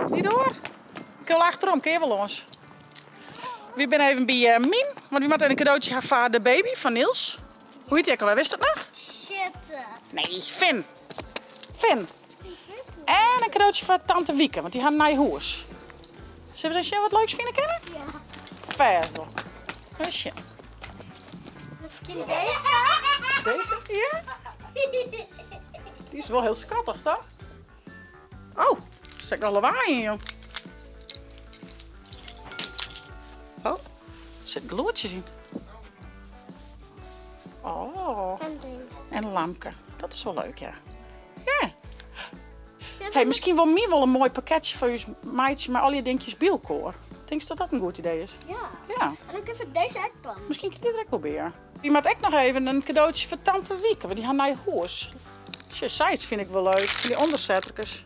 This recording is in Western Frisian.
Dy doar? Ik kin wol achterom, kin je wol lâns. Wy binne even by eh, Mien, want wy moatte even in kadootsje ha foar de baby fan Niels. Hoe hjit dy ek alwer, witst dat noch? Sjitte. Nee, Finn. Finn. En in kadootsje foar tante Wieke, want dy ha in nij hûs. Sille we ris sjen wat leuks fine kinne? Ja. Fêst wol. Even sjen. Miskien dizze? Dizze? Ja. Dy is wol hiel skattich, toch? Oh, der sit noch lawaai yn, joh. Oh, der sitte gelûdsjes yn. Oh. En in lampke. Dat is wol leuk, ja. Ja. Hey, miskien wol Mien wol in moai pakketsje foar ús meitsje mei allegear dinkjes by elkoar. Tinkst dat dat in goed idee is? Ja. Ja. En dan kinne we dizze ek dwaan. Miskien kin dy der ek wol by, ja. Wy moatte ek noch even in kadootsje foar tante Wieke, want dy ha in nij hûs. Sjoch, sayts fyn ik wol leuk, fan dy ûndersetterkes.